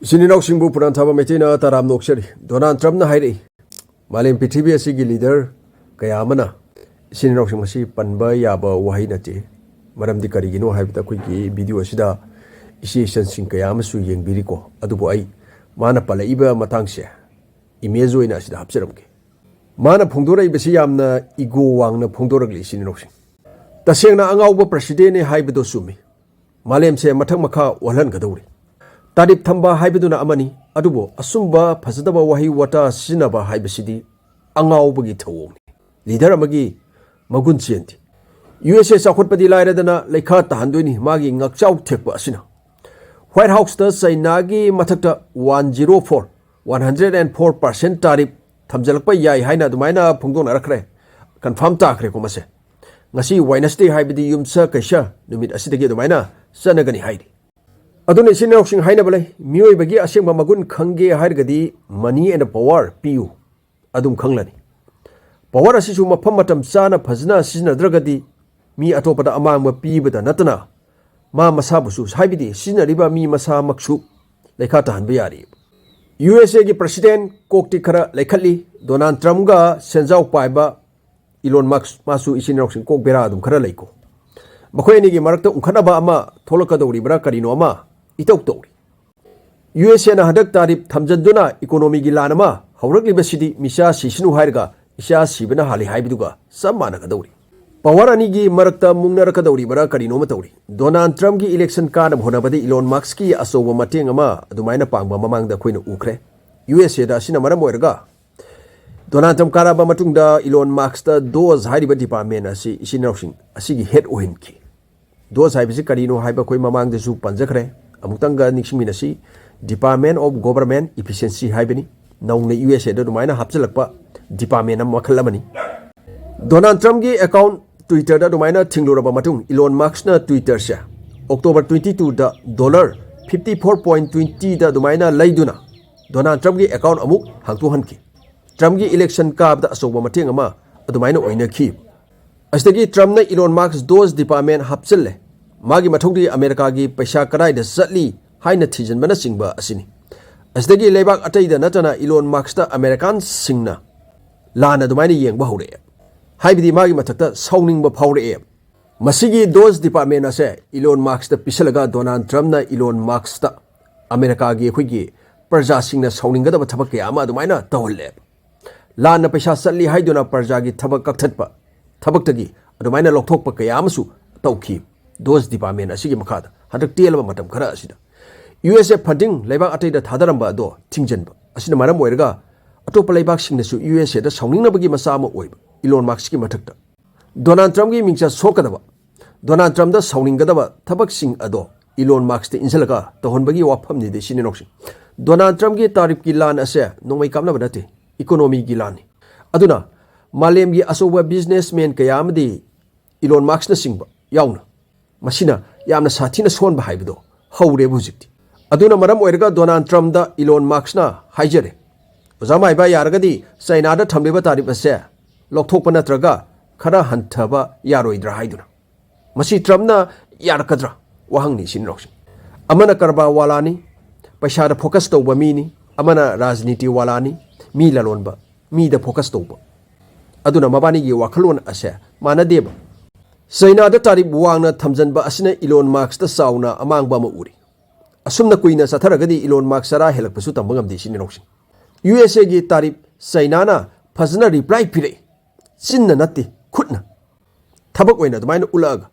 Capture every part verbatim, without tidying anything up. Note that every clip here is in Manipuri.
ꯏꯆꯤꯟ ꯏꯅꯥꯎꯁꯤꯡꯕꯨ ꯄꯨꯔꯥꯟꯊꯥꯕ ꯃꯩꯇꯩꯅ ꯇꯔꯥꯝꯅ ꯑꯣꯛꯆꯔꯤ꯫ ꯗꯣꯅꯥꯜꯗ ꯇ꯭ꯔꯝꯞꯅ ꯍꯥꯏꯔꯛꯏ, ꯃꯥꯂꯦꯝ ꯄ꯭ꯔꯤꯊꯤꯕꯤ ꯑꯁꯤꯒꯤ ꯂꯤꯗꯔ ꯀꯌꯥ ꯑꯃꯅ, ꯏꯆꯤꯟ ꯏꯅꯥꯎꯁꯤꯡ, ꯃꯁꯤ ꯄꯟꯕ ꯌꯥꯕ ꯋꯥꯍꯩ ꯅꯠꯇꯦ, ꯃꯔꯝꯗꯤ ꯀꯔꯤꯒꯤꯅꯣ ꯍꯥꯏꯕꯗ ꯑꯩꯈꯣꯏꯒꯤ ꯚꯤꯗꯤꯑꯣ ꯑꯁꯤꯗ ꯏꯆꯦ ꯏꯆꯟꯁꯤꯡ ꯀꯌꯥ ꯑꯃꯁꯨ ꯌꯦꯡꯕꯤꯔꯤꯀꯣ꯫ ꯑꯗꯨꯕꯨ ꯑꯩ ꯃꯥꯅ ꯄꯜꯂꯛꯏꯕ ꯃꯇꯥꯡꯁꯦ ꯏꯃꯦꯖ ꯑꯣꯏꯅ ꯑꯁꯤꯗ ꯍꯥꯞꯆꯔꯝꯒꯦ꯫ ꯃꯥꯅ ꯐꯣꯡꯗꯣꯔꯛꯏꯕꯁꯤ ꯌꯥꯝꯅ ꯏꯒꯣ ꯋꯥꯡꯅ ꯐꯣꯡꯗꯣꯔꯛꯂꯤ, ꯏꯆꯤꯟ ꯏꯅꯥꯎꯁꯤꯡ꯫ ꯇꯁꯦꯡꯅ ꯑꯉꯥꯎꯕ ꯄ꯭ꯔꯁꯤꯗꯦꯟꯅꯦ ꯍꯥꯏꯕꯗꯣ ꯆꯨꯝꯃꯤ꯫ ꯃꯥꯂꯦꯝꯁꯦ ꯃꯊꯛ ꯃꯈꯥ ꯑꯣꯜꯍꯟꯒꯗꯧꯔꯤ꯫ ꯇꯥꯔꯤꯞ ꯊꯝꯕ ꯍꯥꯏꯕꯗꯨꯅ ꯑꯃꯅꯤ, ꯑꯗꯨꯕꯨ ꯑꯆꯨꯝꯕ ꯐꯖꯗꯕ ꯋꯥꯍꯩ ꯋꯥꯇꯥ ꯁꯤꯖꯤꯟꯅꯕ ꯍꯥꯏꯕꯁꯤꯗꯤ ꯑꯉꯥꯎꯕꯒꯤ ꯊꯧꯑꯣꯡꯅꯤ꯫ ꯂꯤꯗꯔ ꯑꯃꯒꯤ ꯃꯒꯨꯟ ꯆꯦꯟꯗꯦ꯫ ꯌꯨ ꯑꯦꯁ ꯑꯦ ꯆꯥꯎꯈꯠꯄꯗꯤ ꯂꯥꯏꯔꯗꯅ ꯂꯩꯈꯥ ꯇꯥꯍꯟꯗꯣꯏꯅꯤ ꯃꯥꯒꯤ ꯉꯛꯆꯥꯎ ꯊꯦꯛꯄ ꯑꯁꯤꯅ꯫ ꯋꯥꯏꯠ ꯍꯥꯎꯁꯇ ꯆꯩꯅꯥꯒꯤ ꯃꯊꯛꯇ one zero four, one hundred and four percent tariff ꯊꯝꯖꯤꯜꯂꯛꯄ ꯌꯥꯏ ꯍꯥꯏꯅ ꯑꯗꯨꯃꯥꯏꯅ ꯐꯣꯡꯗꯣꯛꯅꯔꯛꯈ꯭ꯔꯦ꯫ ꯀꯟꯐꯥꯔꯝ ꯇꯥꯈ꯭ꯔꯦꯀꯣ ꯃꯁꯦ꯫ ꯉꯁꯤ ꯋꯥꯏꯅꯁꯗꯦ ꯍꯥꯏꯕꯗꯤ ꯌꯨꯝꯁ ꯀꯩꯁ ꯅꯨꯃꯤꯠ ꯑꯁꯤꯗꯒꯤ ꯑꯗꯨꯃꯥꯏꯅ ꯆꯠꯅꯒꯅꯤ ꯍꯥꯏꯔꯤ꯫ ꯑꯗꯨꯅ ꯏꯆꯤꯟ ꯏꯅꯥꯎꯁꯤꯡ, ꯍꯥꯏꯅꯕ ꯂꯩ, ꯃꯤꯑꯣꯏꯕꯒꯤ ꯑꯁꯦꯡꯕ ꯃꯒꯨꯟ ꯈꯪꯒꯦ ꯍꯥꯏꯔꯒꯗꯤ money and power ꯄꯤꯌꯨ, ꯑꯗꯨꯝ ꯈꯪꯂꯅꯤ꯫ ꯄꯋꯥꯔ ꯑꯁꯤꯁꯨ ꯃꯐꯝ ꯃꯇꯝ ꯆꯥꯅ ꯐꯖꯅ ꯁꯤꯖꯤꯟꯅꯗ꯭ꯔꯒꯗꯤ ꯃꯤ ꯑꯇꯣꯞꯄꯗ ꯑꯃꯥꯡꯕ ꯄꯤꯕꯗ ꯅꯠꯇꯅ ꯃꯥ ꯃꯁꯥꯕꯨꯁꯨ, ꯍꯥꯏꯕꯗꯤ ꯁꯤꯖꯤꯟꯅꯔꯤꯕ ꯃꯤ ꯃꯁꯥꯃꯛꯁꯨ ꯂꯩꯈꯥ ꯇꯥꯍꯟꯕ ꯌꯥꯔꯤ꯫ ꯌꯨ ꯑꯦꯁ ꯑꯦꯒꯤ ꯄ꯭ꯔꯁꯤꯗꯦꯟ ꯀꯣꯛꯇꯤ ꯈꯔ ꯂꯩꯈꯠꯂꯤ꯫ ꯗꯣꯅꯥꯜꯗ ꯇ꯭ꯔꯝꯞꯒ ꯁꯦꯟꯖꯥꯎ ꯄꯥꯏꯕ ꯏꯂꯣꯟ ꯃꯁꯛ, ꯃꯥꯁꯨ, ꯏꯆꯤꯟ ꯏꯅꯥꯎꯁꯤꯡ, ꯀꯣꯛ ꯕꯦꯔꯥ ꯑꯗꯨꯝ ꯈꯔ ꯂꯩꯀꯣ꯫ ꯃꯈꯣꯏ ꯑꯅꯤꯒꯤ ꯃꯔꯛꯇ ꯎꯪꯈꯠꯅꯕ ꯑꯃ ꯊꯣꯛꯂꯛꯀꯗꯧꯔꯤꯕ꯭ꯔꯥ ꯀꯔꯤꯅꯣ ꯑꯃ ꯏꯇꯧ ꯇꯧꯔꯤ꯫ ꯌꯨ ꯑꯦꯁ ꯑꯦꯅ ꯍꯟꯗꯛ ꯇꯥꯔꯤꯞ ꯊꯝꯖꯤꯟꯗꯨꯅ ꯏꯀꯣꯅꯣꯃꯤꯒꯤ ꯂꯥꯟ ꯑꯃ ꯍꯧꯔꯛꯂꯤꯕꯁꯤꯗꯤ ꯃꯤꯆꯥ ꯁꯤꯁꯅꯨ ꯍꯥꯏꯔꯒ ꯏꯆꯥ ꯁꯤꯕꯅ ꯍꯥꯜꯂꯤ ꯍꯥꯏꯕꯗꯨꯒ ꯆꯞ ꯃꯥꯟꯅꯒꯗꯧꯔꯤ꯫ ꯄꯋꯥꯔ ꯑꯅꯤꯒꯤ ꯃꯔꯛꯇ ꯃꯨꯛꯅꯔꯛꯀꯗꯧꯔꯤꯕ꯭ꯔꯥ ꯀꯔꯤꯅꯣ ꯑꯃ ꯇꯧꯔꯤ꯫ ꯗꯣꯅꯥꯜꯗ ꯇ꯭ꯔꯝꯞꯀꯤ ꯏꯂꯦꯛꯁꯟ ꯀꯥꯅꯕ ꯍꯣꯠꯅꯕꯗ ꯏꯂꯣꯟ ꯃꯁꯛꯀꯤ ꯑꯆꯧꯕ ꯃꯇꯦꯡ ꯑꯃ ꯑꯗꯨꯃꯥꯏꯅ ꯄꯥꯡꯕ ꯃꯃꯥꯡꯗ ꯑꯩꯈꯣꯏꯅ ꯎꯈ꯭ꯔꯦ꯫ ꯌꯨ ꯑꯦꯁ ꯑꯦꯗ ꯑꯁꯤꯅ ꯃꯔꯝ ꯑꯣꯏꯔꯒ ꯗꯣꯅꯥꯜꯗ ꯇ꯭ꯔꯝꯞ ꯀꯥꯔꯕ ꯃꯇꯨꯡꯗ ꯏꯂꯣꯟ ꯃꯁꯛꯇ ꯗꯣꯖ ꯍꯥꯏꯔꯤꯕ ꯗꯤꯄꯥꯔꯠꯃꯦꯟ ꯑꯁꯤ ꯏꯆꯤꯟ ꯏꯅꯥꯎꯁꯤꯡ ꯑꯁꯤꯒꯤ ꯍꯦꯗ ꯑꯣꯏꯍꯟꯈꯤ꯫ ꯗꯣꯖ ꯍꯥꯏꯕꯁꯤ ꯀꯔꯤꯅꯣ ꯍꯥꯏꯕ ꯑꯩꯈꯣꯏ ꯃꯃꯥꯡꯗꯁꯨ ꯄꯟꯖꯈ꯭ꯔꯦ꯫ ꯑꯃꯨꯛꯇꯪꯒ ꯅꯤꯡꯁꯤꯡꯃꯤꯟꯅꯁꯤ꯫ Department of Government Efficiency ꯍꯥꯏꯕꯅꯤ꯫ ꯅꯧꯅ ꯌꯨ ꯑꯦꯁ ꯑꯦꯗ ꯑꯗꯨꯃꯥꯏꯅ ꯍꯥꯞꯆꯤꯜꯂꯛꯄ ꯗꯤꯄꯥꯔꯠꯃꯦꯟ ꯑꯃ, ꯃꯈꯜ ꯑꯃꯅꯤ꯫ ꯗꯣꯅꯥꯜꯗ ꯇ꯭ꯔꯝꯞꯀꯤ ꯑꯦꯀꯥꯎꯟ ꯇ꯭ꯋꯤꯇꯔꯗ ꯑꯗꯨꯃꯥꯏꯅ ꯊꯤꯡꯂꯨꯔꯕ ꯃꯇꯨꯡ ꯏꯂꯣꯟ ꯃꯁꯛꯅ ꯇ꯭ꯋꯤꯇꯔꯁꯦ ꯑꯣꯛꯇꯣꯕꯔ ꯇ꯭ꯋꯦꯟꯇꯤ ꯇꯨꯗ ꯗꯣꯂꯔ ꯐꯤꯐꯇꯤ ꯐꯣꯔ ꯄꯣꯏꯟ ꯇ꯭ꯋꯦꯟꯇꯤꯗ ꯑꯗꯨꯃꯥꯏꯅ ꯂꯩꯗꯨꯅ ꯗꯣꯅꯥꯜꯗ ꯇ꯭ꯔꯝꯞꯀꯤ ꯑꯦꯀꯥꯎꯟ ꯑꯃꯨꯛ ꯍꯥꯡꯗꯣꯛꯍꯟꯈꯤ꯫ ꯇ꯭ꯔꯝꯞꯀꯤ ꯏꯂꯦꯛꯁꯟ ꯀꯥꯕꯗ ꯑꯆꯧꯕ ꯃꯇꯦꯡ ꯑꯃ ꯑꯗꯨꯃꯥꯏꯅ ꯑꯣꯏꯅꯈꯤ꯫ ꯑꯁꯤꯗꯒꯤ ꯇ꯭ꯔꯝꯞꯅ ꯏꯂꯣꯟ ꯃꯁꯛ ꯗꯣꯖ ꯗꯤꯄꯥꯔꯠꯃꯦꯟ ꯍꯥꯞꯆꯤꯜꯂꯦ꯫ ꯃꯥꯒꯤ ꯃꯊꯧꯗꯤ ꯑꯃꯦꯔꯤꯀꯥꯒꯤ ꯄꯩꯁꯥ ꯀꯗꯥꯏꯗ ꯆꯠꯂꯤ ꯍꯥꯏꯅ ꯊꯤꯖꯤꯟꯕꯅꯆꯤꯡꯕ ꯑꯁꯤꯅꯤ꯫ ꯑꯁꯤꯗꯒꯤ ꯂꯩꯕꯥꯛ ꯑꯇꯩꯗ ꯅꯠꯇꯅ ꯏꯂꯣꯟ ꯃꯥꯛꯁꯇ ꯑꯃꯦꯔꯤꯀꯥꯟꯁꯤꯡꯅ ꯂꯥꯟꯅ ꯑꯗꯨꯃꯥꯏꯅ ꯌꯦꯡꯕ ꯍꯧꯔꯛꯑꯦ꯫ ꯍꯥꯏꯕꯗꯤ ꯃꯥꯒꯤ ꯃꯊꯛꯇ ꯁꯥꯎꯅꯤꯡꯕ ꯐꯥꯎꯔꯛꯑꯦ꯫ ꯃꯁꯤꯒꯤ ꯗꯣꯁ ꯗꯤꯄꯥꯔꯠꯃꯦꯟ ꯑꯁꯦ ꯏꯂꯣꯟ ꯃꯥꯛꯁꯇ ꯄꯤꯁꯜꯂꯒ ꯗꯣꯅꯥꯜꯗ ꯇ꯭ꯔꯝꯞꯅ ꯏꯂꯣꯟ ꯃꯥꯛꯁꯇ ꯑꯃꯦꯔꯤꯀꯥꯒꯤ ꯑꯩꯈꯣꯏꯒꯤ ꯄ꯭ꯔꯖꯥꯁꯤꯡꯅ ꯁꯥꯎꯅꯤꯡꯒꯗꯕ ꯊꯕꯛ ꯀꯌꯥ ꯑꯃ ꯑꯗꯨꯃꯥꯏꯅ ꯇꯧꯍꯜꯂꯦ꯫ ꯂꯥꯟꯅ ꯄꯩꯁꯥ ꯆꯠꯂꯤ ꯍꯥꯏꯗꯨꯅ ꯄ꯭ꯔꯖꯥꯒꯤ ꯊꯕꯛ ꯀꯛꯊꯠꯄ, ꯊꯕꯛꯇꯒꯤ ꯑꯗꯨꯃꯥꯏꯅ ꯂꯧꯊꯣꯛꯄ ꯀꯌꯥ ꯑꯃꯁꯨ ꯇꯧꯈꯤ꯫ ꯗꯣꯁ ꯗꯤꯄꯥꯔꯠꯃꯦꯟ ꯑꯁꯤꯒꯤ ꯃꯈꯥꯗ ꯍꯟꯗꯛ ꯇꯦꯜꯂꯕ ꯃꯇꯝ ꯈꯔ ꯑꯁꯤꯗ ꯌꯨ ꯑꯦꯁ ꯑꯦ ꯐꯟꯗꯤꯡ ꯂꯩꯕꯥꯛ ꯑꯇꯩꯗ ꯊꯥꯗꯔꯝꯕ ꯑꯗꯣ ꯊꯤꯡꯖꯤꯟꯕ ꯑꯁꯤꯅ ꯃꯔꯝ ꯑꯣꯏꯔꯒ ꯑꯇꯣꯞꯄ ꯂꯩꯕꯥꯛꯁꯤꯡꯅꯁꯨ ꯌꯨ ꯑꯦꯁ ꯑꯦꯗ ꯁꯥꯎꯅꯤꯡꯅꯕꯒꯤ ꯃꯆꯥꯛ ꯑꯃ ꯑꯣꯏꯕ ꯏꯂꯣꯟ ꯃꯥꯛꯁꯀꯤ ꯃꯊꯛꯇ ꯗꯣꯅꯥꯜꯗ ꯇ꯭ꯔꯝꯞꯀꯤ ꯃꯤꯡꯆꯠ ꯁꯣꯛꯀꯗꯕ, ꯗꯣꯅꯥꯜꯗ ꯇ꯭ꯔꯝꯞꯇ ꯁꯥꯎꯅꯤꯡꯒꯗꯕ ꯊꯕꯛꯁꯤꯡ ꯑꯗꯣ ꯏꯂꯣꯟ ꯃꯥꯛꯁꯇ ꯏꯟꯁꯤꯜꯂꯒ ꯇꯧꯍꯟꯕꯒꯤ ꯋꯥꯐꯝꯅꯤꯗ ꯏꯆꯤꯟ ꯏꯅꯥꯎꯁꯤꯡ꯫ ꯗꯣꯅꯥꯜꯗ ꯇ꯭ꯔꯝꯞꯀꯤ ꯇꯥꯔꯤꯐꯀꯤ ꯂꯥꯟ ꯑꯁꯦ ꯅꯣꯡꯃꯩ ꯀꯥꯞꯅꯕ ꯅꯠꯇꯦ, ꯏꯀꯣꯅꯣꯃꯤꯒꯤ ꯂꯥꯟꯅꯤ꯫ ꯑꯗꯨꯅ ꯃꯥꯂꯦꯝꯒꯤ ꯑꯆꯧꯕ ꯕꯤꯖꯤꯅꯦꯁꯃꯦꯟ ꯀꯌꯥ ꯑꯃꯗꯤ ꯏꯂꯣꯟ ꯃꯥꯛꯁꯅꯆꯤꯡꯕ ꯌꯥꯎꯅ ꯃꯁꯤꯅ ꯌꯥꯝꯅ ꯁꯥꯊꯤꯅ ꯁꯣꯟꯕ ꯍꯥꯏꯕꯗꯣ ꯍꯧꯔꯦꯕ ꯍꯧꯖꯤꯛꯇꯤ꯫ ꯑꯗꯨꯅ ꯃꯔꯝ ꯑꯣꯏꯔꯒ ꯗꯣꯅꯥꯜꯗ ꯇ꯭ꯔꯝꯞꯗ ꯏꯂꯣꯟ ꯃꯥꯛꯁꯅ ꯍꯥꯏꯖꯔꯦ, "ꯑꯣꯖꯥ ꯃꯥꯏꯕ, ꯌꯥꯔꯒꯗꯤ ꯆꯥꯏꯅꯥꯗ ꯊꯝꯂꯤꯕ ꯇꯥꯔꯤꯐ ꯑꯁꯦ ꯂꯧꯊꯣꯛꯄ ꯅꯠꯇ꯭ꯔꯒ ꯈꯔ ꯍꯟꯊꯕ ꯌꯥꯔꯣꯏꯗ꯭ꯔꯥ?" ꯍꯥꯏꯗꯨꯅ꯫ ꯃꯁꯤ ꯇ꯭ꯔꯝꯞꯅ ꯌꯥꯔꯛꯀꯗ꯭ꯔꯥ? ꯋꯥꯍꯪꯅꯤ ꯏꯆꯤꯟ ꯏꯅꯥꯎꯁꯤꯡ꯫ ꯑꯃꯅ ꯀꯔꯕꯥꯔ ꯋꯥꯂꯥꯅꯤ, ꯄꯩꯁꯥꯗ ꯐꯣꯀꯁ ꯇꯧꯕ ꯃꯤꯅꯤ, ꯑꯃꯅ ꯔꯥꯖꯅꯤꯇꯤ ꯋꯥꯂꯥꯅꯤ, ꯃꯤ ꯂꯂꯣꯟꯕ, ꯃꯤꯗ ꯐꯣꯀꯁ ꯇꯧꯕ꯫ ꯑꯗꯨꯅ ꯃꯕꯥꯅꯤꯒꯤ ꯋꯥꯈꯜꯂꯣꯟ ꯑꯁꯦ ꯃꯥꯟꯅꯗꯦꯕ꯫ ꯆꯥꯏꯅꯥꯗ ꯇꯥꯔꯤꯐ ꯋꯥꯡꯅ ꯊꯝꯖꯤꯟꯕ ꯑꯁꯤꯅ ꯏꯂꯣꯟ ꯃꯥꯛꯁꯇ ꯆꯥꯎꯅ ꯑꯃꯥꯡꯕ ꯑꯃ ꯎꯔꯤ꯫ ꯑꯁꯨꯝꯅ ꯀꯨꯏꯅ ꯆꯠꯊꯔꯒꯗꯤ ꯏꯂꯣꯟ ꯃꯥꯛꯁ ꯆꯔꯥ ꯍꯦꯜꯂꯛꯄꯁꯨ ꯇꯝꯕ ꯉꯝꯗꯦ ꯏꯆꯤꯟ ꯏꯅꯥꯎꯁꯤꯡ꯫ ꯌꯨ ꯑꯦꯁ ꯑꯦꯒꯤ ꯇꯥꯔꯤꯐ ꯆꯥꯏꯅꯥꯅ ꯐꯖꯅ ꯔꯤꯄ꯭ꯂꯥꯏ ꯄꯤꯔꯛꯏ꯫ ꯆꯤꯟꯅ ꯅꯠꯇꯦ, ꯈꯨꯠꯅ꯫ ꯊꯕꯛ ꯑꯣꯏꯅ ꯑꯗꯨꯃꯥꯏꯅ ꯎꯠꯂꯛꯑꯒ꯫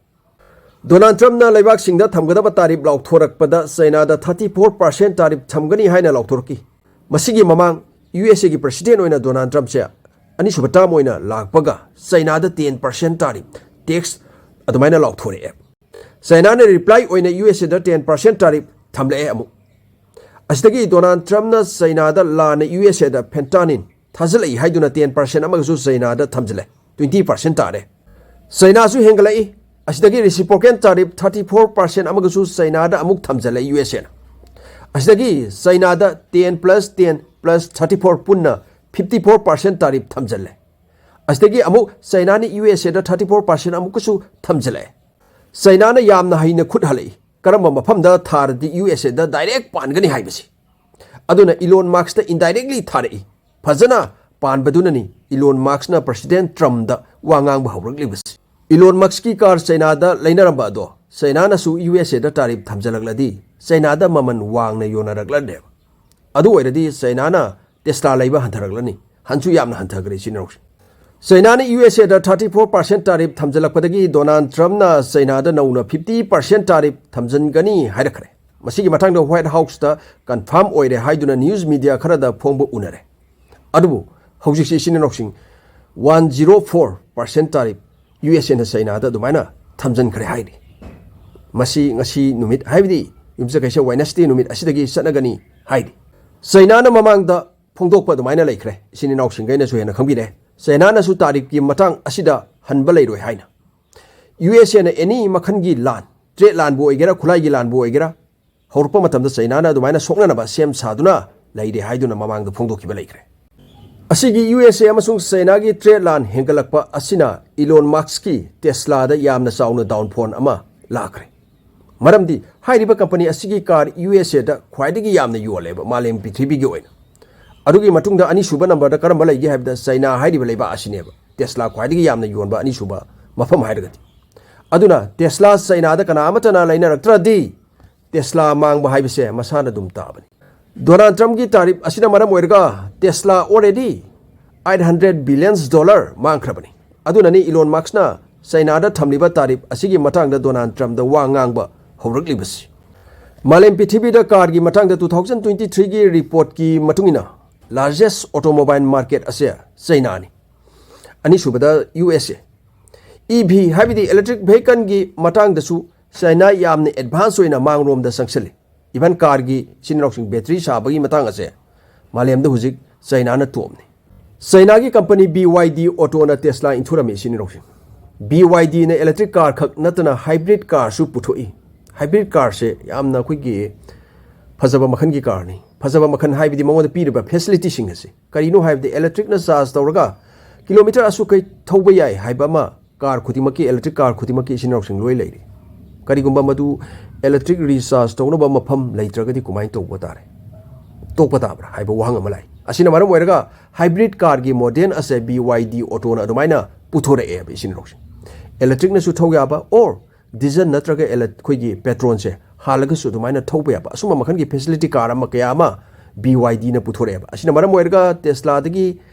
ꯗꯣꯅꯥꯜꯗ ꯇ꯭ꯔꯝꯞꯅ ꯂꯩꯕꯥꯛꯁꯤꯡꯗ ꯊꯝꯒꯗꯕ ꯇꯥꯔꯤꯐ ꯂꯥꯎꯊꯣꯔꯛꯄꯗ ꯆꯥꯏꯅꯥꯗ thirty four percent ꯇꯥꯔꯤꯐ ꯊꯝꯒꯅꯤ ꯍꯥꯏꯅ ꯂꯥꯎꯊꯣꯔꯛꯈꯤ꯫ ꯃꯁꯤꯒꯤ ꯃꯃꯥꯡ ꯌꯨ ꯑꯦꯁ ꯑꯦꯒꯤ ꯄ꯭ꯔꯁꯤꯗꯦꯟ ꯑꯣꯏꯅ ꯗꯣꯅꯥꯜꯗ ꯇ꯭ꯔꯝꯞꯁꯦ ꯑꯅꯤꯁꯨꯕ ꯇꯥꯔꯝ ꯑꯣꯏꯅ ꯂꯥꯛꯄꯒ ꯆꯥꯏꯅꯥꯗ ten percent ꯇꯥꯔꯤꯐ, ꯇꯦꯛꯁ ꯑꯗꯨꯃꯥꯏꯅ ꯂꯥꯎꯊꯣꯔꯛꯑꯦ꯫ ꯆꯥꯏꯅꯥꯅ ꯔꯤꯄ꯭ꯂꯥꯏ ꯑꯣꯏꯅ ꯌꯨ ꯑꯦꯁ ꯑꯦꯗ ten percent ꯇꯥꯔꯤꯐ ꯊꯝꯂꯛꯑꯦ ꯑꯃꯨꯛ꯫ ꯑꯁꯤꯗꯒꯤ ꯗꯣꯅꯥꯜꯗ ꯇ꯭ꯔꯝꯞꯅ ꯆꯥꯏꯅꯥꯗ ꯂꯥꯟꯅ ꯌꯨ ꯑꯦꯁ ꯑꯦꯗ ꯐꯦꯟꯇꯥꯅꯤꯟ ꯊꯥꯖꯤꯜꯂꯛꯏ ꯍꯥꯏꯗꯨꯅ ten percent ꯑꯃꯒꯁꯨ ꯆꯥꯏꯅꯥꯗ ꯊꯝꯖꯤꯜꯂꯦ, twenty percent ꯇꯥꯔꯦ꯫ ꯆꯥꯏꯅꯥꯁꯨ ꯍꯦꯟꯒꯠꯂꯛꯏ꯫ ꯑꯁꯤꯗꯒꯤ reciprocal tariff thirty four percent ꯑꯃꯒꯁꯨ ꯆꯥꯏꯅꯥꯗ ꯑꯃꯨꯛ ꯊꯝꯖꯤꯜꯂꯦ ꯌꯨ ꯑꯦꯁ ꯑꯦꯅ꯫ ꯑꯁꯤꯗꯒꯤ ꯆꯥꯏꯅꯥꯗ ten plus ten plus thirty four ꯄꯨꯟꯅ fifty four percent ꯇꯥꯔꯤꯐ ꯊꯝꯖꯤꯜꯂꯦ꯫ ꯑꯁꯤꯗꯒꯤ ꯑꯃꯨꯛ ꯆꯥꯏꯅꯥꯅ ꯌꯨ ꯑꯦꯁ ꯑꯦꯗ thirty four percent ꯑꯃꯨꯛꯀꯁꯨ ꯊꯝꯖꯤꯜꯂꯛꯑꯦ꯫ ꯆꯥꯏꯅꯥꯅ ꯌꯥꯝꯅ ꯍꯩꯅ ꯈꯨꯠ ꯍꯜꯂꯛꯏ, ꯀꯔꯝꯕ ꯃꯐꯝꯗ ꯊꯥꯔꯗꯤ ꯌꯨ ꯑꯦꯁ ꯑꯦꯗ ꯗꯥꯏꯔꯦꯛ ꯄꯥꯟꯒꯅꯤ ꯍꯥꯏꯕꯁꯤ꯫ ꯑꯗꯨꯅ ꯏꯂꯣꯟ ꯃꯥꯛꯁꯇ indirectly ꯊꯥꯔꯛꯏ꯫ ꯐꯖꯅ ꯄꯥꯟꯕꯗꯨꯅꯅꯤ ꯏꯂꯣꯟ ꯃꯥꯛꯁꯅ ꯄ꯭ꯔꯁꯤꯗꯦꯟ ꯇ꯭ꯔꯝꯗ ꯋꯥ ꯉꯥꯡꯕ ꯍꯧꯔꯛꯂꯤꯕꯁꯤ꯫ ꯏꯂꯣꯟ ꯃꯥꯛꯁꯀꯤ ꯀꯥꯔ ꯆꯩꯅꯥꯗ ꯂꯩꯅꯔꯝꯕ ꯑꯗꯣ ꯆꯩꯅꯥꯅꯁꯨ ꯌꯨ ꯑꯦꯁ ꯑꯦꯗ ꯇꯥꯔꯤꯞ ꯊꯝꯖꯤꯜꯂꯛꯂꯗꯤ ꯆꯩꯅꯥꯗ ꯃꯃꯜ ꯋꯥꯡꯅ ꯌꯣꯟꯅꯔꯛꯂꯅꯦꯕ꯫ ꯑꯗꯨ ꯑꯣꯏꯔꯗꯤ ꯆꯩꯅꯥꯅ ꯇꯦꯁꯂꯥ ꯂꯩꯕ ꯍꯟꯊꯔꯛꯂꯅꯤ꯫ ꯍꯟꯁꯨ ꯌꯥꯝꯅ ꯍꯟꯊꯈ꯭ꯔꯦ ꯏꯆꯤꯟ ꯏꯅꯥꯎꯁꯤꯡ꯫ ꯆꯩꯅꯥꯅ ꯌꯨ ꯑꯦꯁ ꯑꯦꯗ thirty four percent ꯇꯥꯔꯤꯞ ꯊꯝꯖꯤꯜꯂꯛꯄꯗꯒꯤ ꯗꯣꯅꯥꯜꯗ ꯇ꯭ꯔꯝꯞꯅ ꯆꯩꯅꯥꯗ ꯅꯧꯅ fifty percent ꯇꯥꯔꯤꯞ ꯊꯝꯖꯤꯟꯒꯅꯤ ꯍꯥꯏꯔꯛꯈ꯭ꯔꯦ꯫ ꯃꯁꯤꯒꯤ ꯃꯇꯥꯡꯗ ꯋꯥꯏꯠ ꯍꯥꯎꯁꯇ ꯀꯟꯐꯥꯔꯝ ꯑꯣꯏꯔꯦ ꯍꯥꯏꯗꯨꯅ ꯅ꯭ꯌꯨꯁ ꯃꯤꯗꯤꯌꯥ ꯈꯔꯗ ꯐꯣꯡꯕ ꯎꯅꯔꯦ꯫ ꯑꯗꯨꯕꯨ ꯍꯧꯖꯤꯛꯁꯤ ꯏꯆꯤꯟ ꯏꯅꯥꯎꯁꯤꯡ, one zero four percent tariff U S ꯑꯦꯅ ꯆꯩꯅꯥꯗ ꯑꯗꯨꯃꯥꯏꯅ ꯊꯝꯖꯤꯟꯈ꯭ꯔꯦ ꯍꯥꯏꯔꯤ꯫ ꯃꯁꯤ ꯉꯁꯤ ꯅꯨꯃꯤꯠ, ꯍꯥꯏꯕꯗꯤ ꯌꯨꯝꯁꯀꯩꯁ ꯋꯦꯅꯁꯗꯦ ꯅꯨꯃꯤꯠ ꯑꯁꯤꯗꯒꯤ ꯆꯠꯅꯒꯅꯤ ꯍꯥꯏꯔꯤ꯫ ꯆꯩꯅꯥꯅ ꯃꯃꯥꯡꯗ ꯐꯣꯡꯗꯣꯛꯄ ꯑꯗꯨꯃꯥꯏꯅ ꯂꯩꯈ꯭ꯔꯦ꯫ ꯏꯆꯤꯟ ꯏꯅꯥꯎꯁꯤꯡꯈꯩꯅꯁꯨ ꯍꯦꯟꯅ ꯈꯪꯕꯤꯔꯦ꯫ ꯆꯩꯅꯥꯅꯁꯨ ꯇꯥꯔꯤꯞꯀꯤ ꯃꯇꯥꯡ ꯑꯁꯤꯗ ꯍꯟꯕ ꯂꯩꯔꯣꯏ ꯍꯥꯏꯅ꯫ ꯌꯨ ꯑꯦꯁ ꯑꯦꯅ ꯑꯦꯅꯤ ꯃꯈꯜꯒꯤ ꯂꯥꯟ, ꯇ꯭ꯔꯦꯗ ꯂꯥꯟꯕꯨ ꯑꯣꯏꯒꯦꯔꯥ, ꯈꯨꯠꯂꯥꯏꯒꯤ ꯂꯥꯟꯕꯨ ꯑꯣꯏꯒꯦꯔꯥ, ꯍꯧꯔꯛꯄ ꯃꯇꯝꯗ ꯆꯩꯅꯥꯅ ꯑꯗꯨꯃꯥꯏꯅ ꯁꯣꯛꯅꯅꯕ ꯁꯦꯝ ꯁꯥꯗꯨꯅ ꯂꯩꯔꯦ ꯍꯥꯏꯗꯨꯅ ꯃꯃꯥꯡꯗ ꯐꯣꯡꯗꯣꯛꯈꯤꯕ ꯂꯩꯈ꯭ꯔꯦ꯫ ꯑꯁꯤꯒꯤ ꯌꯨ ꯑꯦꯁ ꯑꯦ ꯑꯃꯁꯨꯡ ꯆꯩꯅꯥꯒꯤ ꯇ꯭ꯔꯦꯗ ꯂꯥꯟ ꯍꯦꯟꯒꯠꯂꯛꯄ ꯑꯁꯤꯅ ꯏꯂꯣꯟ ꯃꯥꯛꯁꯀꯤ ꯇꯦꯁꯂꯥꯗ ꯌꯥꯝꯅ ꯆꯥꯎꯅ ꯗꯥꯎꯟꯐꯣꯜ ꯑꯃ ꯂꯥꯛꯈ꯭ꯔꯦ꯫ ꯃꯔꯝꯗꯤ ꯍꯥꯏꯔꯤꯕ ꯀꯝꯄꯅꯤ ꯑꯁꯤꯒꯤ ꯀꯥꯔ ꯌꯨ ꯑꯦꯁ ꯑꯦꯗ ꯈ꯭ꯋꯥꯏꯗꯒꯤ ꯌꯥꯝꯅ ꯌꯣꯜꯂꯦꯕ ꯃꯥꯂꯦꯝ ꯄ꯭ꯔꯤꯊꯤꯕꯤꯒꯤ ꯑꯣꯏꯅ꯫ ꯑꯗꯨꯒꯤ ꯃꯇꯨꯡꯗ ꯑꯅꯤꯁꯨꯕ ꯅꯝꯕꯔꯗ ꯀꯔꯝꯕ ꯂꯩꯒꯦ ꯍꯥꯏꯕꯗ ꯆꯩꯅꯥ ꯍꯥꯏꯔꯤꯕ ꯂꯩꯕꯥꯛ ꯑꯁꯤꯅꯦꯕ ꯇꯦꯁꯂꯥ ꯈ꯭ꯋꯥꯏꯗꯒꯤ ꯌꯥꯝꯅ ꯌꯣꯟꯕ ꯑꯅꯤꯁꯨꯕ ꯃꯐꯝ ꯍꯥꯏꯔꯒꯗꯤ꯫ ꯑꯗꯨꯅ ꯇꯦꯁꯂꯥ ꯆꯩꯅꯥꯗ ꯀꯅꯥ ꯑꯃꯠꯇꯅ ꯂꯩꯅꯔꯛꯇ꯭ꯔꯗꯤ ꯇꯦꯁꯂꯥ ꯃꯥꯡꯕ ꯍꯥꯏꯕꯁꯦ ꯃꯁꯥꯅ ꯑꯗꯨꯝ ꯇꯥꯕꯅꯤ꯫ ꯗꯣꯅꯥꯜꯗ ꯇ꯭ꯔꯝꯞꯀꯤ ꯇꯥꯔꯤꯞ ꯑꯁꯤꯅ ꯃꯔꯝ ꯑꯣꯏꯔꯒ Tesla already eight hundred billions dollar ꯃꯥꯡꯈ꯭ꯔꯕꯅꯤ꯫ ꯑꯗꯨꯅꯅꯤ ꯏꯂꯣꯟ ꯃꯥꯛꯁꯅ ꯆꯩꯅꯥꯗ ꯊꯝꯂꯤꯕ ꯇꯥꯔꯤꯞ ꯑꯁꯤꯒꯤ ꯃꯇꯥꯡꯗ ꯗꯣꯅꯥꯜꯗ ꯇ꯭ꯔꯝꯞꯗ ꯋꯥ ꯉꯥꯡꯕ ꯍꯧꯔꯛꯂꯤꯕꯁꯤ꯫ ꯃꯥꯂꯦꯝ ꯄ꯭ꯔꯤꯊꯤꯕꯤꯗ ꯀꯥꯔꯒꯤ ꯃꯇꯥꯡꯗ two thousand twenty threeꯒꯤ ꯔꯤꯄꯣꯔꯠꯀꯤ ꯃꯇꯨꯡ ꯏꯟꯅ largest automobile market ꯑꯁꯦ ꯆꯩꯅꯥꯅꯤ꯫ ꯑꯅꯤꯁꯨꯕꯗ ꯌꯨ ꯑꯦꯁ ꯑꯦ꯫ ꯏ ꯚꯤ ꯍꯥꯏꯕꯗꯤ electric vehicleꯒꯤ ꯃꯇꯥꯡꯗꯁꯨ ꯆꯩꯅꯥ ꯌꯥꯝꯅ ꯑꯦꯗꯚꯥꯟꯁ ꯑꯣꯏꯅ ꯃꯥꯡꯂꯣꯝꯗ ꯆꯪꯁꯤꯜꯂꯤ꯫ ꯏꯚꯟ ꯀꯥꯔꯒꯤ ꯏꯆꯤꯟ ꯏꯅꯥꯎꯁꯤꯡ ꯕꯦꯇ꯭ꯔꯤ ꯁꯥꯕꯒꯤ ꯃꯇꯥꯡ ꯑꯁꯦ ꯃꯥꯂꯦꯝꯗ ꯍꯧꯖꯤꯛ ꯆꯩꯅꯥꯅ ꯇꯣꯞꯅꯤ꯫ ꯆꯩꯅꯥꯒꯤ ꯀꯝꯄꯅꯤ ꯕꯤ ꯋꯥꯏ ꯗꯤ ꯑꯣꯇꯣꯅ ꯇꯦꯁꯂꯥ ꯏꯟꯊꯨꯔꯝꯃꯤ ꯏꯆꯤꯟ ꯏꯅꯥꯎꯁꯤꯡ꯫ ꯕꯤ ꯋꯥꯏ ꯗꯤꯅ electric car ꯈꯛ ꯅꯠꯇꯅ hybrid carꯁꯨ ꯄꯨꯊꯣꯛꯏ꯫ Hybrid carꯁꯦ ꯌꯥꯝꯅ ꯑꯩꯈꯣꯏꯒꯤ ꯐꯖꯕ ꯃꯈꯜꯒꯤ ꯀꯥꯔꯅꯤ꯫ ꯐꯖꯕ ꯃꯈꯜ ꯍꯥꯏꯕꯗꯤ ꯃꯉꯣꯟꯗ ꯄꯤꯔꯤꯕ facilityꯁꯤꯡ ꯑꯁꯤ꯫ ꯀꯔꯤꯅꯣ ꯍꯥꯏꯕꯗꯤ electricꯅ charge ꯇꯧꯔꯒ kilometre ꯑꯁꯨꯛꯈꯩ ꯊꯧꯕ ꯌꯥꯏ ꯍꯥꯏꯕ ꯑꯃ ꯀꯥꯔ ꯈꯨꯗꯤꯡꯃꯛꯀꯤ, electric car ꯈꯨꯗꯤꯡꯃꯛꯀꯤ ꯏꯆꯤꯟ ꯏꯅꯥꯎꯁꯤꯡ ꯂꯣꯏ ꯂꯩꯔꯤ꯫ ꯀꯔꯤꯒꯨꯝꯕ ꯃꯗꯨ electric recharge ꯇꯧꯅꯕ ꯃꯐꯝ ꯂꯩꯇ꯭ꯔꯒꯗꯤ ꯀꯃꯥꯏꯅ ꯇꯧꯕ ꯇꯥꯔꯦ? ꯇꯣꯛꯄ ꯇꯥꯕ꯭ꯔꯥ ꯍꯥꯏꯕ ꯋꯥꯍꯪ ꯑꯃ ꯂꯥꯛꯏ꯫ ꯑꯁꯤꯅ ꯃꯔꯝ ꯑꯣꯏꯔꯒ hybrid car ꯒꯤ model ꯑꯁꯦ B Y D Auto ꯅ ꯑꯗꯨꯃꯥꯏꯅ ꯄꯨꯊꯣꯔꯛꯑꯦꯕ, ꯏꯆꯤꯟ ꯏꯅꯥꯎꯁꯤꯡ꯫ Electric ꯅꯁꯨ ꯊꯧ ꯌꯥꯕ, or diesel ꯅꯠꯇ꯭ꯔꯒ ele-, ꯑꯩꯈꯣꯏꯒꯤ petrol ꯁꯦ ꯍꯥꯜꯂꯒꯁꯨ ꯑꯗꯨꯃꯥꯏꯅ ꯊꯧꯕ ꯌꯥꯕ, ꯑꯁꯨꯝꯕ ꯃꯈꯜꯒꯤ facility car ꯑꯃ, ꯀꯌꯥ ꯑꯃ B Y D ꯅ ꯄꯨꯊꯣꯔꯛꯑꯦꯕ꯫ ꯑꯁꯤꯅ ꯃꯔꯝ ꯑꯣꯏꯔꯒ Tesla ꯗꯒꯤ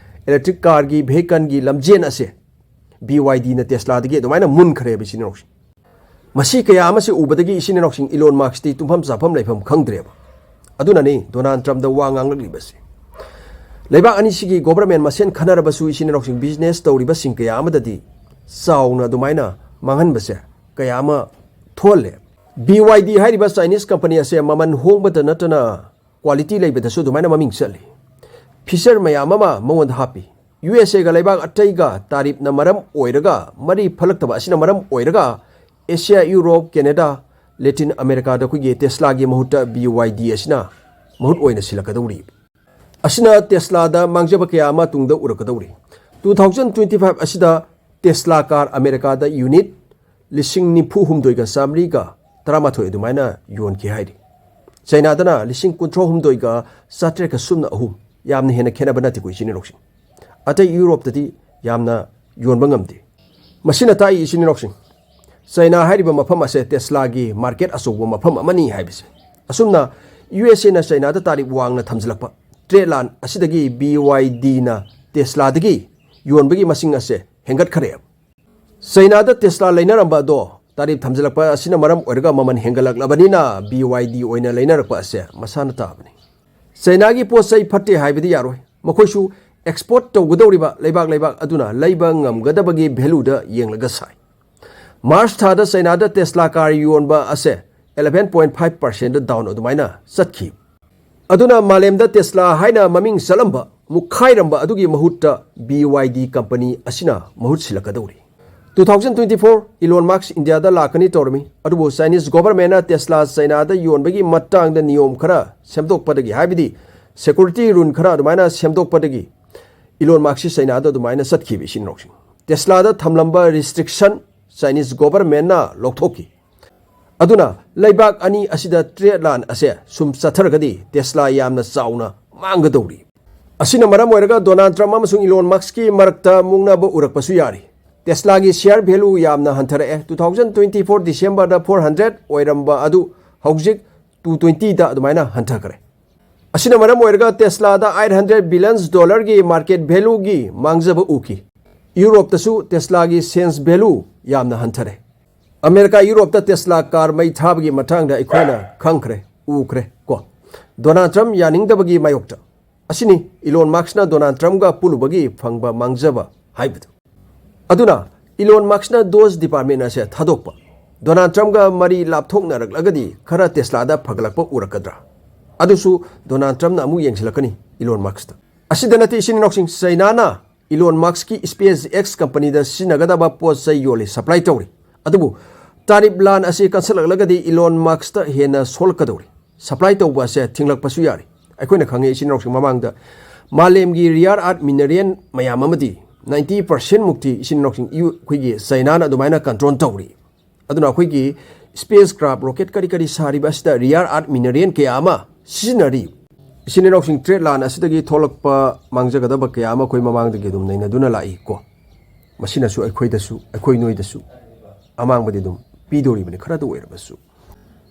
electric car ꯒꯤ vehicle ꯒꯤ ꯂꯝꯖꯦꯟ ꯑꯁꯦ B Y D ꯅ Tesla ꯗꯒꯤ ꯑꯗꯨꯃꯥꯏꯅ ꯃꯨꯟꯈ꯭ꯔꯦꯕ, ꯏꯆꯤꯟ ꯏꯅꯥꯎꯁꯤꯡ꯫ ꯃꯁꯤ ꯀꯌꯥ ꯑꯃꯁꯤ ꯎꯕꯗꯒꯤ ꯏꯆꯤꯟ ꯏꯅꯥꯎꯁꯤꯡ, Elon Musk ꯇꯤ ꯇꯨꯝꯐꯝ ꯆꯥꯐꯝ ꯂꯩꯐꯝ ꯈꯪꯗ꯭ꯔꯦꯕ꯫ ꯑꯗꯨꯅꯅꯤ Donald Trump ꯗ ꯋꯥ ꯉꯥꯡꯂꯛꯂꯤꯕꯁꯤ꯫ ꯂꯩꯕꯥꯛ ꯑꯅꯤꯁꯤꯒꯤ government ꯃꯁꯦꯟ ꯈꯟꯅꯔꯕꯁꯨ, ꯏꯆꯤꯟ ꯏꯅꯥꯎꯁꯤꯡ, business ꯇꯧꯔꯤꯕꯁꯤꯡ ꯀꯌꯥ ꯑꯃꯗꯗꯤ ꯆꯥꯎꯅ ꯑꯗꯨꯃꯥꯏꯅ ꯃꯥꯡꯍꯟꯕꯁꯦ ꯀꯌꯥ ꯑꯃ ꯊꯣꯛꯍꯜꯂꯦ꯫ B Y D ꯍꯥꯏꯔꯤꯕ Chinese company ꯑꯁꯦ ꯃꯃꯜ ꯍꯣꯡꯕꯗ ꯅꯠꯇꯅ quality ꯂꯩꯕꯗꯁꯨ ꯑꯗꯨꯃꯥꯏꯅ ꯃꯃꯤꯡ ꯆꯠꯂꯤ꯫ Feature ꯃꯌꯥꯝ ꯑꯃ ꯃꯉꯣꯟꯗ ꯍꯥꯞꯄꯤ꯫ U S A ꯒ ꯂꯩꯕꯥꯛ ꯑꯇꯩꯒ tariff ꯅ ꯃꯔꯝ ꯑꯣꯏꯔꯒ ꯃꯔꯤ ꯐꯠꯂꯛꯇꯕ ꯑꯁꯤꯅ ꯃꯔꯝ ꯑꯣꯏꯔꯒ Asia, Europe, Canada, Latin America ꯗ ꯑꯩꯈꯣꯏꯒꯤ Tesla ꯒꯤ ꯃꯍꯨꯠꯇ B Y D ꯑꯁꯤꯅ ꯃꯍꯨꯠ ꯑꯣꯏꯅ ꯁꯤꯜꯂꯛꯀꯗꯧꯔꯤ꯫ ꯑꯁꯤꯅ Tesla ꯗ ꯃꯥꯡꯖꯕ ꯀꯌꯥ ꯑꯃ ꯇꯨꯡꯗ ꯎꯔꯛꯀꯗꯧꯔꯤ꯫ Two thousand twenty five ꯑꯁꯤꯗ Tesla car America ꯗ unit ꯂꯤꯁꯤꯡ ꯅꯤꯐꯨ ꯍꯨꯝꯗꯣꯏꯒ ꯆꯥꯃꯔꯤꯒ ꯇꯔꯥꯃꯥꯊꯣꯏ ꯑꯗꯨꯃꯥꯏꯅ ꯌꯣꯟꯈꯤ ꯍꯥꯏꯔꯤ꯫ China ꯗꯅ ꯂꯤꯁꯤꯡ ꯀꯨꯟꯊ꯭ꯔꯥ ꯍꯨꯝꯗꯣꯏꯒ ꯆꯥꯇ꯭ꯔꯦꯠꯀ ꯁꯨꯞꯅ ꯑꯍꯨꯝ, ꯌꯥꯝꯅ ꯍꯦꯟꯅ ꯈꯦꯠꯅꯕ ꯅꯠꯇꯦꯀꯣ, ꯏꯆꯤꯟ ꯏꯅꯥꯎꯁꯤꯡ꯫ ꯑꯇꯩ Europe ꯇꯗꯤ ꯌꯥꯝꯅ ꯌꯣꯟꯕ ꯉꯝꯗꯦ꯫ ꯃꯁꯤꯅ ꯇꯥꯛꯏ, ꯏꯆꯤꯟ ꯏꯅꯥꯎꯁꯤꯡ, China ꯍꯥꯏꯔꯤꯕ ꯃꯐꯝ ꯑꯁꯦ Tesla ꯒꯤ market ꯑꯆꯧꯕ ꯃꯐꯝ ꯑꯃꯅꯤ ꯍꯥꯏꯕꯁꯦ꯫ ꯑꯁꯨꯝꯅ U S A ꯅ China ꯗ tariff ꯋꯥꯡꯅ ꯊꯝꯖꯤꯜꯂꯛꯄ trade ꯂꯥꯟ ꯑꯁꯤꯗꯒꯤ B Y D ꯅ Tesla ꯗꯒꯤ ꯌꯣꯟꯕꯒꯤ ꯃꯁꯤꯡ ꯑꯁꯦ ꯍꯦꯟꯒꯠꯈ꯭ꯔꯦ꯫ China ꯗ Tesla ꯂꯩꯅꯔꯝꯕ ꯑꯗꯣ tariff ꯊꯝꯖꯤꯜꯂꯛꯄ ꯑꯁꯤꯅ ꯃꯔꯝ ꯑꯣꯏꯔꯒ ꯃꯃꯜ ꯍꯦꯟꯒꯠꯂꯛꯂꯕꯅꯤꯅ B Y D ꯑꯣꯏꯅ ꯂꯩꯅꯔꯛꯄ ꯑꯁꯦ ꯃꯁꯥꯅ ꯇꯥꯕꯅꯤ꯫ China ꯒꯤ ꯄꯣꯠ ꯆꯩ ꯐꯠꯇꯦ ꯍꯥꯏꯕꯗꯤ ꯌꯥꯔꯣꯏ꯫ ꯃꯈꯣꯏꯁꯨ export ꯇꯧꯒꯗꯧꯔꯤꯕ ꯂꯩꯕꯥꯛ ꯂꯩꯕꯥꯛ ꯑꯗꯨꯅ ꯂꯩꯕ ꯉꯝꯒꯗꯕꯒꯤ value ꯗ ꯌꯦꯡꯂꯒ ꯁꯥꯏ꯫ March ꯊꯥꯗ China ꯗ Tesla car ꯌꯣꯟꯕ ꯑꯁꯦ eleven point five percent down ꯑꯗꯨꯃꯥꯏꯅ ꯆꯠꯈꯤ꯫ ꯑꯗꯨꯅ ꯃꯥꯂꯦꯝꯗ Tesla ꯍꯥꯏꯅ ꯃꯃꯤꯡ ꯆꯠꯂꯝꯕ, ꯃꯨꯛꯈꯥꯏꯔꯝꯕ ꯑꯗꯨꯒꯤ ꯃꯍꯨꯠꯇ B Y D company ꯑꯁꯤꯅ ꯃꯍꯨꯠ ꯁꯤꯜꯂꯛꯀꯗꯧꯔꯤ꯫ Two thousand twenty four Elon Musk India ꯗ ꯂꯥꯛꯀꯅꯤ ꯇꯧꯔꯝꯃꯤ, ꯑꯗꯨꯕꯨ Chinese government ꯅ Tesla China ꯗ ꯌꯣꯟꯕꯒꯤ ꯃꯇꯥꯡꯗ ꯅꯤꯌꯣꯝ ꯈꯔ ꯁꯦꯝꯗꯣꯛꯄꯗꯒꯤ, ꯍꯥꯏꯕꯗꯤ security rule ꯈꯔ ꯑꯗꯨꯃꯥꯏꯅ ꯁꯦꯝꯗꯣꯛꯄꯗꯒꯤ Elon Musk ꯁꯤ China ꯗ ꯑꯗꯨꯃꯥꯏꯅ ꯆꯠꯈꯤꯕ, ꯏꯆꯤꯟ ꯏꯅꯥꯎꯁꯤꯡ꯫ Tesla ꯗ ꯊꯝꯂꯝꯕ restriction Chinese government ꯅ ꯂꯧꯊꯣꯛꯈꯤ꯫ ꯑꯗꯨꯅ ꯂꯩꯕꯥꯛ ꯑꯅꯤ ꯑꯁꯤꯗ trade ꯂꯥꯟ ꯑꯁꯦ ꯁꯨꯝ ꯆꯠꯊꯔꯒꯗꯤ Tesla ꯌꯥꯝꯅ ꯆꯥꯎꯅ ꯃꯥꯡꯒꯗꯧꯔꯤ꯫ ꯑꯁꯤꯅ ꯃꯔꯝ ꯑꯣꯏꯔꯒ ꯗꯣꯅꯥꯜꯗ ꯇ꯭ꯔꯝꯞ ꯑꯃꯁꯨꯡ ꯏꯂꯣꯟ ꯃꯁꯛꯀꯤ ꯃꯔꯛꯇ ꯃꯨꯛꯅꯕ ꯎꯔꯛꯄꯁꯨ ꯌꯥꯔꯤ꯫ Teslaꯒꯤ share value ꯌꯥꯝꯅ ꯍꯟꯊꯔꯛꯑꯦ꯫ Two thousand twenty four Decemberꯗ four hundred ꯑꯣꯏꯔꯝꯕ ꯑꯗꯨ ꯍꯧꯖꯤꯛ two twentyꯗ ꯑꯗꯨꯃꯥꯏꯅ ꯍꯟꯊꯈ꯭ꯔꯦ꯫ ꯑꯁꯤꯅ ꯃꯔꯝ ꯑꯣꯏꯔꯒ Teslaꯗ eight hundred billions dollarꯒꯤ market valueꯒꯤ ꯃꯥꯡꯖꯕ ꯎꯈꯤ꯫ ꯌꯨꯔꯣꯞꯇꯁꯨ Teslaꯒꯤ sales value ꯌꯥꯝꯅ ꯍꯟꯊꯔꯦ꯫ ꯑꯃꯦꯔꯤꯀꯥ ꯌꯨꯔꯣꯞꯇ Tesla car ꯃꯩ ꯊꯥꯕꯒꯤ ꯃꯇꯥꯡꯗ ꯑꯩꯈꯣꯏꯅ ꯈꯪꯈ꯭ꯔꯦ, ꯎꯈ꯭ꯔꯦ ꯀꯣ꯫ ꯗꯣꯅꯥꯜꯗ ꯇ꯭ꯔꯝꯞ ꯌꯥꯅꯤꯡꯗꯕꯒꯤ ꯃꯥꯌꯣꯛꯇ꯫ ꯑꯁꯤꯅꯤ ꯏꯂꯣꯟ ꯃꯁꯛꯅ ꯗꯣꯅꯥꯜꯗ ꯇ꯭ꯔꯝꯞꯒ ꯄꯨꯜꯂꯨꯕꯒꯤ ꯐꯪꯕ ꯃꯥꯡꯖꯕ ꯍꯥꯏꯕꯗꯨ꯫ ꯑꯗꯨꯅ ꯏꯂꯣꯟ ꯃꯁꯛꯅ Doge department ꯑꯁꯦ ꯊꯥꯗꯣꯛꯄ, ꯗꯣꯅꯥꯜꯗ ꯇ꯭ꯔꯝꯞꯒ ꯃꯔꯤ ꯂꯥꯞꯊꯣꯛꯅꯔꯛꯂꯒꯗꯤ ꯈꯔ Teslaꯗ ꯐꯒꯠꯂꯛꯄ ꯎꯔꯛꯀꯗ꯭ꯔꯥ? ꯑꯗꯨꯁꯨ ꯗꯣꯅꯥꯜꯗ ꯇ꯭ꯔꯝꯞꯅ ꯑꯃꯨꯛ ꯌꯦꯡꯁꯤꯜꯂꯛꯀꯅꯤ ꯏꯂꯣꯟ ꯃꯁꯛꯇ꯫ ꯑꯁꯤꯗ ꯅꯠꯇꯦ ꯏꯆꯤꯟ ꯏꯅꯥꯎꯁꯤꯡ, ꯆꯩꯅꯥꯅ ꯏꯂꯣꯟ ꯃꯁꯛꯀꯤ SpaceX companyꯗ ꯁꯤꯖꯤꯟꯅꯒꯗꯕ ꯄꯣꯠ ꯆꯩ ꯌꯣꯜꯂꯤ, supply ꯇꯧꯔꯤ꯫ ꯑꯗꯨꯕꯨ tariff ꯂꯥꯟ ꯑꯁꯤ ꯀꯟꯁꯤꯜꯂꯛꯂꯒꯗꯤ ꯏꯂꯣꯟ ꯃꯁꯛꯇ ꯍꯦꯟꯅ ꯁꯣꯛꯂꯛꯀꯗꯧꯔꯤ꯫ Supply ꯇꯧꯕ ꯑꯁꯦ ꯊꯤꯡꯂꯛꯄꯁꯨ ꯌꯥꯔꯤ꯫ ꯑꯩꯈꯣꯏꯅ ꯈꯪꯉꯦ ꯏꯆꯤꯟ ꯏꯅꯥꯎꯁꯤꯡ, ꯃꯃꯥꯡꯗ ꯃꯥꯂꯦꯝꯒꯤ rare earth mineral ꯃꯌꯥꯝ ꯑꯃꯗꯤ ninety percent ꯃꯨꯛꯇꯤ ꯏꯆꯤꯟ ꯏꯅꯥꯎꯁꯤꯡ, ꯏꯌꯨ-, ꯑꯩꯈꯣꯏꯒꯤ ꯆꯩꯅꯥꯅ ꯑꯗꯨꯃꯥꯏꯅ control ꯇꯧꯔꯤ꯫ ꯑꯗꯨꯅ ꯑꯩꯈꯣꯏꯒꯤ spacecraft, rocket ꯀꯔꯤ ꯀꯔꯤ ꯁꯥꯔꯤꯕ ꯑꯁꯤꯗ rare earth mineral ꯀꯌꯥ ꯑꯃ ꯁꯤꯖꯤꯟꯅꯔꯤ꯫ ꯏꯆꯤꯟ ꯏꯅꯥꯎꯁꯤꯡ, trade ꯂꯥꯟ ꯑꯁꯤꯗꯒꯤ ꯊꯣꯛꯂꯛꯄ ꯃꯥꯡꯖꯒꯗꯕ ꯀꯌꯥ ꯑꯃ ꯑꯩꯈꯣꯏ ꯃꯃꯥꯡꯗꯒꯤ ꯑꯗꯨꯝ ꯅꯩꯅꯗꯨꯅ ꯂꯥꯛꯏ ꯀꯣ꯫ ꯃꯁꯤꯅꯁꯨ ꯑꯩꯈꯣꯏꯗꯁꯨ, ꯑꯩꯈꯣꯏ ꯅꯣꯏꯗꯁꯨ ꯑꯃꯥꯡꯕꯗꯤ ꯑꯗꯨꯝ ꯄꯤꯗꯧꯔꯤꯕꯅꯤ, ꯈꯔꯗ ꯑꯣꯏꯔꯕꯁꯨ꯫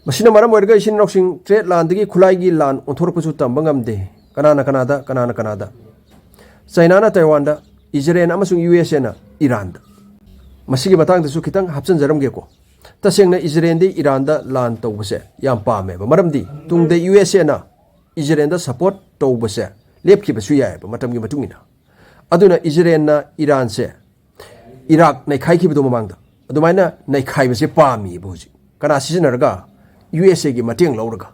ꯃꯁꯤꯅ ꯃꯔꯝ ꯑꯣꯏꯔꯒ ꯏꯆꯤꯟ ꯏꯅꯥꯎꯁꯤꯡ, trade ꯂꯥꯟꯗꯒꯤ ꯈꯨꯠꯂꯥꯏꯒꯤ ꯂꯥꯟ ꯑꯣꯟꯊꯣꯔꯛꯄꯁꯨ ꯇꯝꯕ ꯉꯝꯗꯦ꯫ ꯀꯅꯥꯅ ꯀꯅꯥꯗ, ꯀꯅꯥꯅ ꯀꯅꯥꯗ? ꯆꯩꯅꯥꯅ ꯇꯥꯏꯋꯥꯟꯗ, ꯏꯖꯔꯦꯜ ꯑꯃꯁꯨꯡ USAꯅ ꯏꯔꯥꯟꯗ꯫ ꯃꯁꯤꯒꯤ ꯃꯇꯥꯡꯗꯁꯨ ꯈꯤꯇꯪ ꯍꯥꯞꯆꯤꯟꯖꯔꯝꯒꯦꯀꯣ꯫ ꯇꯁꯦꯡꯅ ꯏꯖꯔꯦꯜꯗꯤ ꯏꯔꯥꯟꯗ ꯂꯥꯟ ꯇꯧꯕꯁꯦ ꯌꯥꯝ ꯄꯥꯝꯃꯦꯕ꯫ ꯃꯔꯝꯗꯤ ꯇꯨꯡꯗ USAꯅ ꯏꯖꯔꯦꯜꯗ support ꯇꯧꯕꯁꯦ ꯂꯦꯞꯈꯤꯕꯁꯨ ꯌꯥꯏꯑꯕ ꯃꯇꯝꯒꯤ ꯃꯇꯨꯡ ꯏꯟꯅ꯫ ꯑꯗꯨꯅ ꯏꯖꯔꯦꯜꯅ ꯏꯔꯥꯟꯁꯦ, ꯏꯔꯥꯛ ꯅꯩꯈꯥꯏꯈꯤꯕꯗꯣ ꯃꯃꯥꯡꯗ, ꯑꯗꯨꯃꯥꯏꯅ ꯅꯩꯈꯥꯏꯕꯁꯦ ꯄꯥꯝꯃꯤꯕ ꯍꯧꯖꯤꯛ꯫ ꯀꯅꯥ ꯁꯤꯖꯤꯟꯅꯔꯒ? USAꯒꯤ ꯃꯇꯦꯡ ꯂꯧꯔꯒ꯫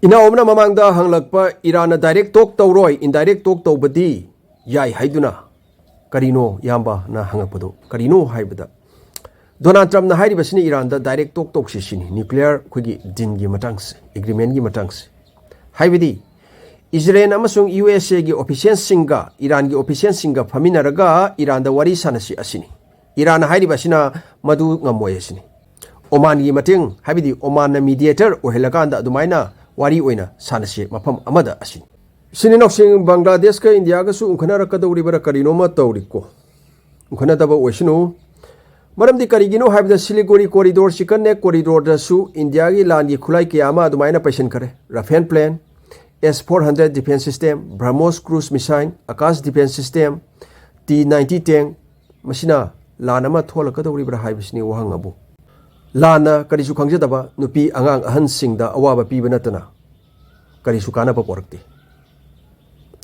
ꯏꯅꯥꯎ ꯑꯃꯅ ꯃꯃꯥꯡꯗ ꯍꯪꯂꯛꯄ, ꯏꯔꯥꯟꯅ direct talk ꯇꯧꯔꯣꯏ, indirect talk ꯇꯧꯕꯗꯤ ꯌꯥꯏ ꯍꯥꯏꯗꯨꯅ ꯀꯔꯤꯅꯣ ꯏꯌꯥꯝꯕꯅ ꯍꯪꯉꯛꯄꯗꯣ? ꯀꯔꯤꯅꯣ ꯍꯥꯏꯕꯗ, ꯗꯣꯅꯥꯜꯗ ꯇ꯭ꯔꯝꯞꯅ ꯍꯥꯏꯔꯤꯕꯁꯤꯅ ꯏꯔꯥꯟꯗ direct talk ꯇꯧꯁꯤ ꯁꯤꯅꯤ, nuclear ꯑꯩꯈꯣꯏꯒꯤ dealꯒꯤ ꯃꯇꯥꯡꯁꯦ, agreementꯒꯤ ꯃꯇꯥꯡꯁꯦ꯫ ꯍꯥꯏꯕꯗꯤ ꯏꯖꯔꯦꯜ ꯑꯃꯁꯨꯡ USAꯒꯤ officialꯁꯤꯡꯒ, ꯏꯔꯥꯟꯒꯤ officialꯁꯤꯡꯒ ꯐꯝꯃꯤꯟꯅꯔꯒ ꯏꯔꯥꯟꯗ ꯋꯥꯔꯤ ꯁꯥꯟꯅꯁꯤ ꯑꯁꯤꯅꯤ꯫ ꯏꯔꯥꯟꯅ ꯍꯥꯏꯔꯤꯕ ꯑꯁꯤꯅ ꯃꯗꯨ ꯉꯝꯃꯣꯏ ꯑꯁꯤꯅꯤ꯫ ꯑꯣꯃꯥꯟꯒꯤ ꯃꯇꯦꯡ, ꯍꯥꯏꯕꯗꯤ ꯑꯣꯃꯥꯟꯅ mediator ꯑꯣꯏꯍꯜꯂꯀꯥꯟꯗ ꯑꯗꯨꯃꯥꯏꯅ ꯋꯥꯔꯤ ꯑꯣꯏꯅ ꯁꯥꯟꯅꯁꯤ ꯃꯐꯝ ꯑꯃꯗ ꯑꯁꯤꯅꯤ꯫ ꯏꯆꯤꯟ ꯏꯅꯥꯎꯁꯤꯡ, ꯕꯪꯒ꯭ꯂꯥꯗꯦꯁꯀ ꯏꯟꯗꯤꯌꯥꯒꯁꯨ ꯎꯅꯈꯠꯅꯔꯛꯀꯗꯧꯔꯤꯕ꯭ꯔꯥ ꯀꯔꯤꯅꯣꯃ ꯇꯧꯔꯤꯀꯣ꯫ ꯎꯅꯈꯠꯅꯗꯕ ꯑꯣꯏꯁꯅꯨ꯫ ꯃꯔꯝꯗꯤ ꯀꯔꯤꯒꯤꯅꯣ ꯍꯥꯏꯕꯗ ꯁꯤꯂꯤꯒꯨꯔꯤ corridor, ꯆꯤꯀꯟ ꯅꯦꯛ corridorꯗꯁꯨ ꯏꯟꯗꯤꯌꯥꯒꯤ ꯂꯥꯟꯒꯤ ꯈꯨꯠꯂꯥꯏ ꯀꯌꯥ ꯑꯃ ꯑꯗꯨꯃꯥꯏꯅ ꯄꯩꯁꯟꯈꯔꯦ꯫ Rafale plane, S four hundred defense system, BrahMos cruise missile, Akash defense system, T ninety tank, ꯃꯁꯤꯅ ꯂꯥꯟ ꯑꯃ ꯊꯣꯛꯂꯛꯀꯗꯧꯔꯤꯕ꯭ꯔꯥ ꯍꯥꯏꯕꯁꯤꯅꯤ ꯋꯥꯍꯪ ꯑꯕꯨ꯫ ꯂꯥꯟꯅ ꯀꯔꯤꯁꯨ ꯈꯪꯖꯗꯕ ꯅꯨꯄꯤ ꯑꯉꯥꯡ ꯑꯍꯟꯁꯤꯡꯗ ꯑꯋꯥꯕ ꯄꯤꯕ ꯅꯠꯇꯅ ꯀꯔꯤꯁꯨ ꯀꯥꯟꯅꯕ ꯄꯣꯔꯛꯇꯦ꯫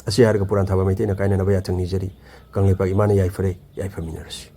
ꯑꯁꯤ ꯍꯥꯏꯔꯒ ꯄꯨꯔꯥꯟ ꯊꯥꯕ ꯃꯩꯇꯩꯅ ꯀꯥꯏꯅꯅꯕ ꯌꯥꯊꯪ ꯅꯤꯖꯔꯤ꯫ ꯀꯪꯂꯩꯄꯥꯛ ꯏꯃꯥꯅ ꯌꯥꯏꯐꯔꯦ, ꯌꯥꯏꯐꯃꯤꯟꯅꯔꯁꯤ꯫